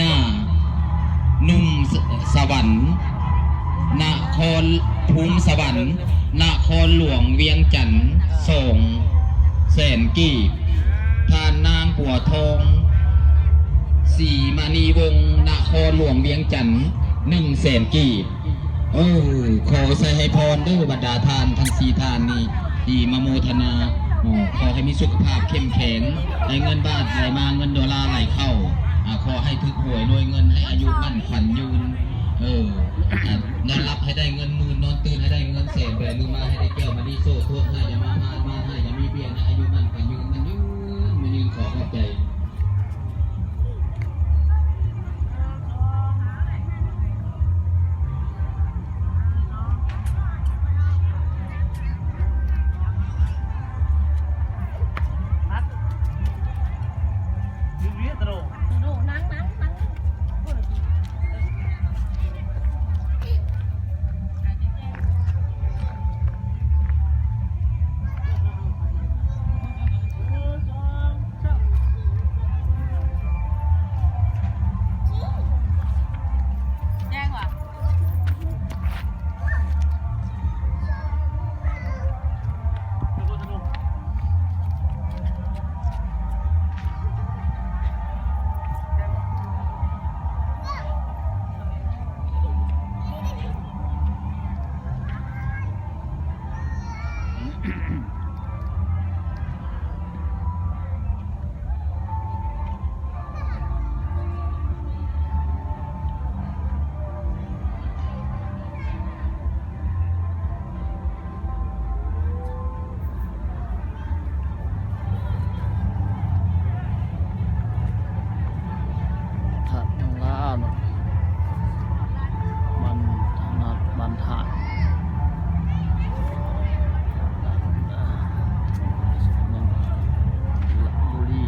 ນາ ໜຸ່ມສະຫວັນ ນະຄອນ ພູມສະຫວັນ ນະຄອນຫຼວງວຽງຈັນ ສອງແສນກີບ, ທ່ານນາງບົວທອງ ສີມະນີວົງ ນະຄອນຫຼວງວຽງຈັນ ໜຶ່ງແສນກີບ. ເອີ ຂໍໃສ່ໃຫ້ພອນເດີ ບັນດາທ່ານທັງສີ່ທ່ານນີ້ທີ່ມາໂມທະນາ. ເອີ ຂໍໃຫ້ມີສຸຂະພາບເຂັ້ມແຂງ, ໃຫ້ເງິນບາດໄຫຼມາ, ເງິນໂດລາໄຫຼເຂົ້າ. ອາ ຂໍໃຫ້ຖືກຫວຍລວຍເງິນ, ໃຫ້ອາຍຸໝັ້ນຂວັນຍືນ. ເອີ ອາ ນອນຫຼັບໃຫ້ໄດ້ເງິນໝື່ນ, ນອນຕື່ນໃຫ້ໄດ້ເງິນແສນ, ແບມືມາໃຫ້ໄດ້ແກ້ວມະນີໂຊດ, ໂທດຮ້າຍຢ່າມາຜ່ານ, ມານຮ້າຍຢ່າມີບຽດ, ໃຫ້ອາຍຸໝັ້ນຂວັນຍືນ, ໝັ້ນຍືນ, ໝັ້ນຍືນ. ຂໍຂອບໃຈ. ທາດທາງລາວເນາະ ບ້ານທາດ ບ້ານທາດ ລະບູລີ.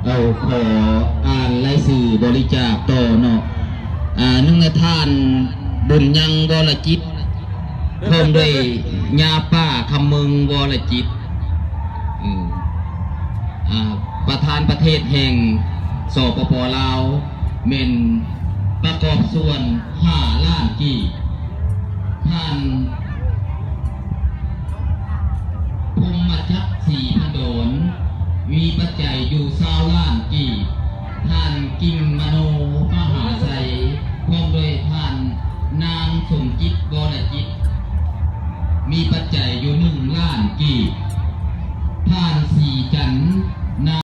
ເອົາ ຂໍອ່ານລາຍຊື່ບໍລິຈາກຕໍ່ເນາະ. ອາ ໜຶ່ງໃນທ່ານ ບຸນຍັງ ວໍລະຈິດ ພ້ອມດ້ວຍຍາປ້າ ຄຳເມືອງ ວໍລະຈິດ ອາ ປະທານປະເທດແຫ່ງ ສປປ ລາວ ແມ່ນປະກອບສ່ວນ ຫ້າລ້ານກີບ. ທ່ານ ພົມມະຈັກ ສີພັນດອນ ມີປັດໄຈຢູ່ ຊາວລ້ານກີບ. ທ່ານ ກິງມະໂນ ມະຫາໄຊ ພ້ອມດ້ວຍທ່ານ ນາງ ສົມຈິດ ວໍລະຈິດ ມີປັດໄຈຢູ່ ໜຶ່ງລ້ານກີບ. ທ່ານ ສີຈັນ ນາ